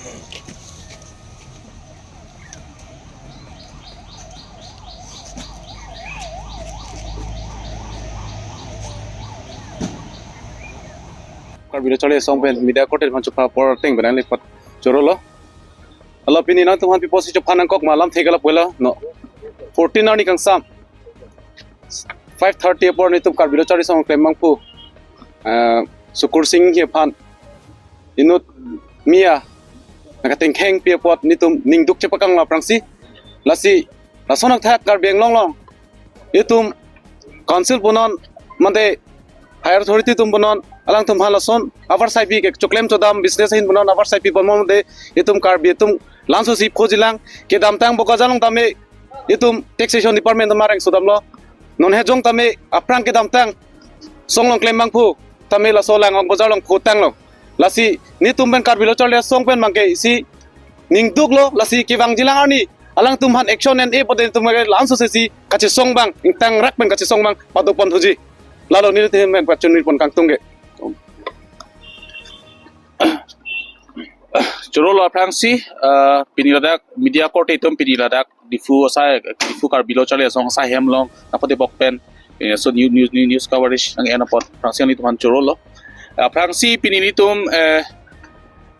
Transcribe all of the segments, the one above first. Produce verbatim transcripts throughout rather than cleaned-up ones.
Karbi Lo Charli Asong pen media court aphan chopha apor ateng pen nangli apot chorolo. Alo pini nangtumphan pi apotsi chopha nangkok ma alam thek la pulo no. Fourteen arni kangsam five thirty apor netum Karbi Lo Charli Asong klembangphu, eh, Sukur Sing Enghi aphan inut mia nangkatengkheng pi apot netum ningduk chepaklang aphrangsi, lasi lason athak Karbi Anglong along itum council punon mate higher authority atum punon alangtumphan lason avarsai pi ke choklem chodam business ahin punon avarsai pi ponmon de itum Karbi atum la-ansosi phojilang. Kedamtang Bokajan along tame itum taxation department atum areng sodamlo. Non hejong tame aphrang kedamtang song along klembangphu tame laso Langok Bazar along photanglo. Lasi netum pen Karbi Lo Charli Asong pen abangke isi ningduklo, lasi kevangjilang arni alangtumphan action en-e pute netum ke la-ansosi kachesong abang, ingtangrak pen kachesong abang padopon thuji. Lalo nelitum pen pachunri pon kangtung ke. Chorolo aphrangsi, eh, pini ladak media court atum pini ladak Diphu asai, Diphu Karbi Lo Charli Asong asai hem along nangpatebok pen, eh, so new news, new news coverage nang-en apot aphrangsi nangtumphan chorolo. Aphrangsi pini netum, eh,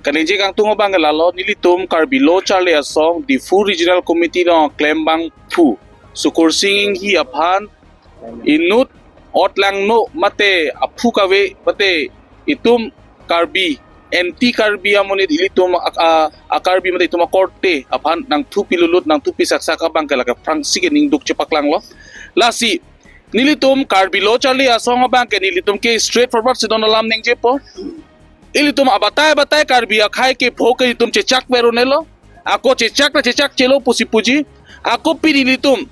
kaningje kangtung abang lalo, nelitum Karbi Lo Charli Asong Diphu Regional Committee along klembangphu Sukur Sing Enghi aphan inut otlangno mate aphu kave mate itum Karbi, anti Karbi amonit ilitum a, a, a Karbi mate itum akorte aphan nangthupi lulut, nangthupi saksak abangke lake aphrangsi ke ningduk chepaklanglo. Lasi nelitum Karbi Lo Charli Asong abangke nelitum ke straight forward si don alam ningjepo. Ilitum abatai abatai Karbi akhei kepho ke itum chechak verunelo. Ako chechak ta chechakchelo pusi puji. Ako pini nelitum,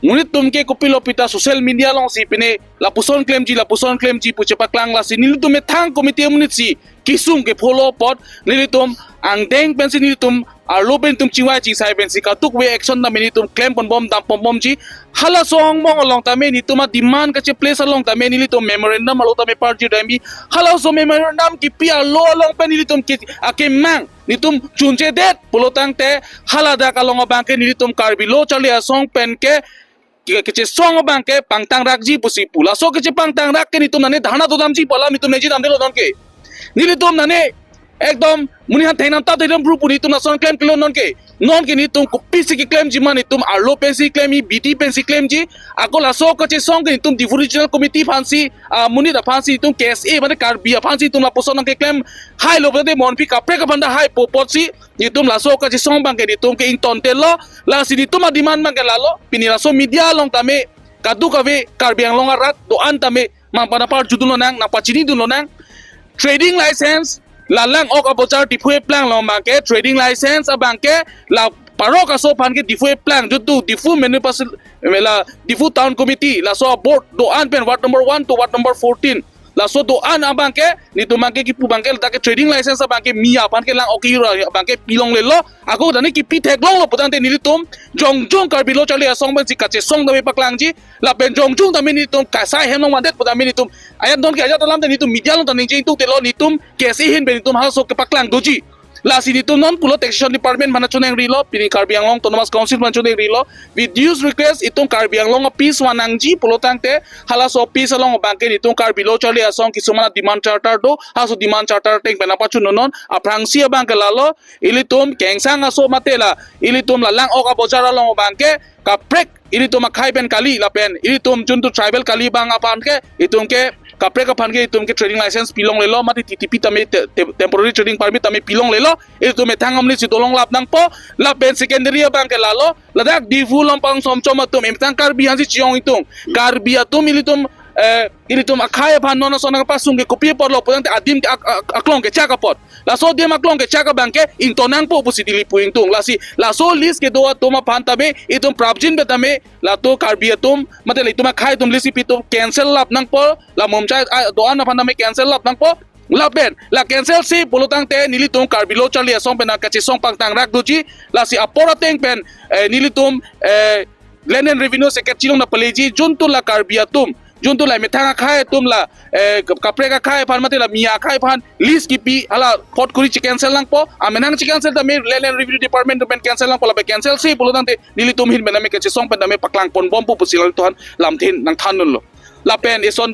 monit atum ke kopilo pita social media alongsi pine lapuson klemji, lapuson klemji pu chepaklang, lasi nelitum methang committee amonit si kesung kepho lo apot nelitum angdeng pensi nelitum arlo pen itum chingvai chingsai pensi katuk ve action tame nelitum klem ponbom, dam ponbomji. Halaso angbong along tame nelitum ademand kacheplace along tame nelitum memorandum along tame parjir damji. Halaso memorandum kipi arlo along pen nelitum ke, akemang nelitum chunchedet pulotangte haladak along abangke nelitum Karbi Lo Charli Asong pen ke, ke, kechesong abangke pangtangrakji pusi pu. Laso kechepangtangrak ke nelitum nane dharna dodamji pu alam nelitum neji damdelo nonke. Nelitum nane ekdom monit aphan thengnam ta thedam bru pu nelitum lason klemklelo nonke. Nonke nelitum kopisi keklemji ma, nelitum arlo pensi klemji, bidi pensi klemji. Ako laso kachesong ke nelitum Diphu Regional Committee aphansi, ah, monit aphansi nelitum K S A mane Karbi aphansi nelitum lapuson nangkeklem hailo pute monpi kaprek aphan ta haipo apotsi nelitum laso kachesong abangke nelitum ke ingtontelo. Lasi nelitum ademand abangke lalo, pini laso media along tame kadokave Karbi Anglong arat do-an tame nangpana parjudunlonang, nangpachinidunlonang. Trading license, la Langok Abojar Diphu eplang along abangke trading license abangke la parok aso aphan ke Diphu eplang, jutu Diphu Municipal, la Diphu Town Committee, laso board do-an pen ward number one to ward number fourteen. Laso do-an abangke, nelitum abangke kipu abangke, ladak ke trading license abangke mia aphan ke Langok kehira abangke pilonglelo. Ako tane kipi theklonglo putangte nelitum jongjong Karbi Lo Charli Asong pensi kachesong tame paklangji. Lapen jongjong tame nelitum kasai hem along mandet putame nelitum ayat nonke ajat alam tame nelitum media along tame ningje ingtungtelo, nelitum K S A ahin pen nelitum halaso kepaklang doji. Lasi nelitum non pulo taxation department aphan choningrilo, pini Karbi Anglong Autonomous Council aphan choningrilo. With dues request, itum Karbi Anglong a-peace vannangji pulotangte halaso peace along abangke nelitum Karbi Lo Charli Asong kisuman demand charter do, halaso demand charter ateng pen nangpachunnon. Aphrangsi abangke lalo, ilitum kengsang aso mate la ilitum la Langok Abojar along abangke kaprek ilitum akhei pen kali lapen ilitum juntu tribal kali abang aphan ke itum ke kaprek aphan ke itum ke trading license pilonglelo, mate T T P tame te-, te-, temporary trading permit tame pilonglelo. Ilitum methang amonit si dolonglap nangpo. Lapen secondary abangke lalo, ladak Diphu Lampang Somchom atum emethang Karbi aphansi chiyong itum. Karbi atum ilitum, eh, ilitum akhei aphan non ason nangpasung ke kopi apotlo putangte adim ke ak-, ak-, aklong kechak apot. Laso adim aklong kechak abangke ingtonnangpo pusi neli pu ingtung. Lasi laso list kedo atum aphan tame itum prapjin pen tame latum Karbi atum mate la itum akhei atum list ipi atum cancel lap nangpo, la Mumchai, ah, do-an aphan tame cancel lap nangpo. Lapen la cancel si pulotangte nelitum Karbi Lo Charli Asong pen kachesong pangtangrak doji. Lasi apor ateng pen, eh, nelitum, eh, Land and Revenue Secretary along nangpaleji, juntu la Karbi atum, Juntu la methang akhei atum la, eh, kaprek akhei aphan mate la mi akhei aphan lease kipi hala pot kuri chi-cancel nangpo. Amenang chi-cancel tame Land and Revenue Department atum pen cancel nangpo, lapen cancel si pulo tangte nelitum ahin pen tame kachesong pen tame paklang ponbompo pusi alanglitum aphan lamthe nangthandunlo. Lapen eson,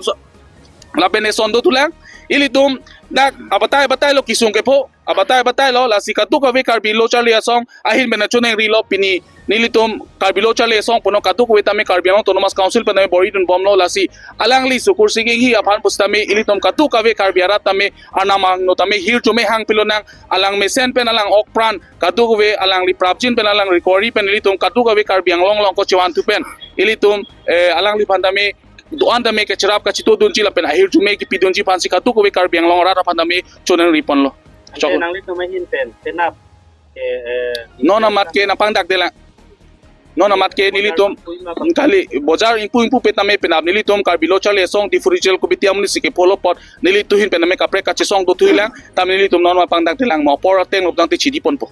lapen eson dothulang, ilitum dak abatai abatai lo kesung kepho, abatai abatai lo, lasi kadokave Karbi Lo Charli Asong ahin pen choningrilo. Pini nelitum Karbi Lo Charli Asong punon kadokave tame Karbi Anglong Autonomous Council pen tame boridunbomlo, lasi alangli Sukursing Enghi aphan pusitame ilitum kadokave Karbi arat tame arnam angno tame hirjume hangpilonang. Alang mesen pen alang ok pran kadokave, alangli prapjin pen, alang recovery pen ilitum kadokave Karbi Anglong along ko chevan thu pen ilitum, eh, alangliphan tame do-an tame kacherap kachetodunji lapen ahirjume kipidunji aphansi kadokave Karbi Anglong arat aphan tame choningri ponlo. Chok. Ante nanglitum ahin pen penap, eh, eh, non amat ke nangpangdakdelang. Non amat ke nelitum kali bojar ingpu ingpu pen tame penap nelitum Karbi Lo Charli Asong Diphu Regional Committee amonit si kepholo apot nelitum ahin pen tame kaprek kachesong dothulang, tame nelitum non nangpangdakdelang, mo apor ateng lo tangte chidi ponpo.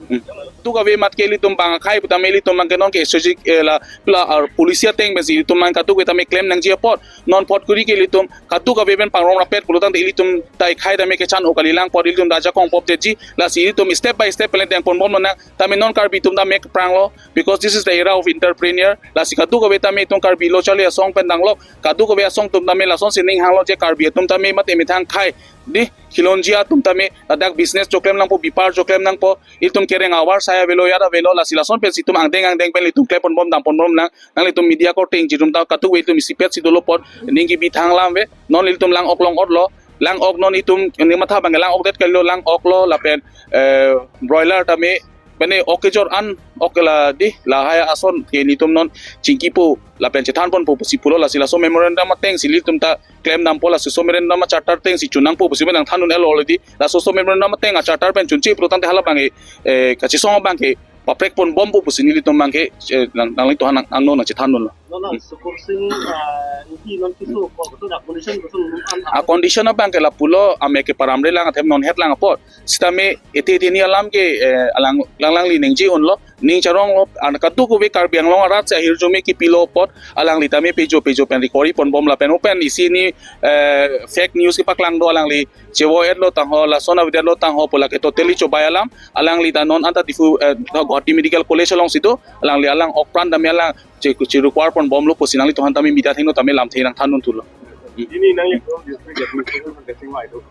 Hmm. Kadokave amat ke ilitum bang akhei putame ilitum abang ke non ke S O G, eh, la, la, ah, policy ateng pensi ilitum abang kadokave tame klem nangji apot, non pot kuri ke ilitum kadokave pen pangrong rapet pulo tangte ilitum ta akhei tame kechan-o kalilang apot ilitum ta ajakong pop detji, lasi ilitum step by step pen le deng ponbomlonang. Tame non Karbi atum tame kepranglo, because this is the era of entrepreneur. Lasi kadokave tame itum Karbi Lo Charli Asong pen tanglo, kadokave asong atum tame lasonsi ning hanglo je Karbi atum tame mate methang akhei di khilonjia atum tame ladak business choklem nangpo, bepar choklem nangpo, itum kereng avar sai avelo, yar avelo, lasi lason pensi itum angdeng angdeng pen itum klem ponbom dam ponbomnang. Nanglitum media korte ingjirjum ta kadokave itum isipet si dolo apot ning kebi thang alam ave. Non ilitum lang ok long-otlo, lang ok non itum ne matha abang lang ok det kalilo, lang ok lo lapen, eh, broiler tame, mane ok kejor an, ok la di lahai ason ke nelitum non chingkipo lapen chethan ponpo pusi pulo, lasi laso memorandum ateng si ilitum ta klem dampo, laso memorandum a-charter ateng si chun nangpo pusi pen nangthandun-etlo already. Laso memorandum ateng a-charter pen chunche pulo tangte hala abang ke, eh, kachesong abang ke paprek ponbompo pusi nelitum abang ke, eh, nang, nanglitum aphan nang, nang non nangchethandunlo. Non, non, Sukursing, ah, Enghi non keso ko, ko na condition ko sun an, ah, condition abang ke lapulo, ame ke paramrelang, athe non hetlang apot. Sitame ete ete ni alam ke, eh, alang, lang, alangli ningje unlo, ning charonglo, an kadokave Karbi Anglong arat si ahirjume kipilo apot, alangli tame pejo pejo pen recovery ponbom lapen open isi ni, eh, fake news kepaklang do, alangli chevo-etlo tangho, lason avedetlo tangho pu lake totally chobei alam. Alangli ta non anta Diphu, eh, Guwahati Medical College alongsi do, alangli alang ok pran tame alang che, che-recover ponbomlo pusi nanglitum aphan tame media athengno tame lamthe nangthandun thulo. Ini nangli district administration kachingvai do.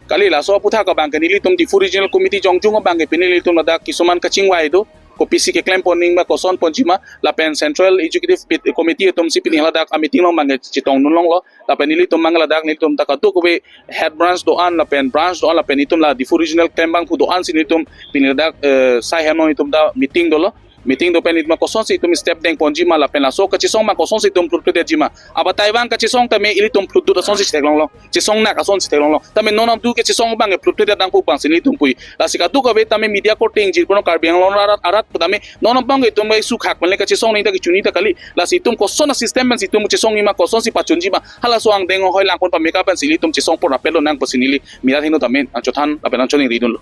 Kali laso aputhak abang ke nelitum Diphu Regional Committee jongjung abang ke pini nelitum ladak kisuman kachingvai do. Kopisi keklem pon nangma, koson ponjima, lapen Central Executive Pit-, Committee atum si pini ladak a-meeting along abang ke chetongdun longlo. Lapen nelitum abang ladak nelitum ta kadokave head branch do-an lapen branch do-an lapen itum la Diphu Regional klembangphu do-an si nelitum pini ladak, eh, sai hem along itum ta meeting dolo. Meeting do pen itum kosonsi itum step deng ponjima lapen laso kachesong abang kosonsi itum plut plut detjima. Abatai abang kachesong tame ilitum plut dut asonsi chetheklonglo. Chesong nak asonsi theklonglo. Tame non abang ke chesong abang ke plut plut det nangpo abang si nelitum pu. Lasi kadokave tame media korte ingjir punon Karbi Anglong arat, arat tame non abang ke itum bai sukhak pen le kachesong ning ta kechun ning ta kali. Lasi itum koson a-system pensi itum chesongjima, kosonsi pachunjima, halaso angdeng hoi lang pon pameka pensi ilitum chesong pon rapet lonang pusi neli media athengno tame nangchothan lapen nangchoningridunlo.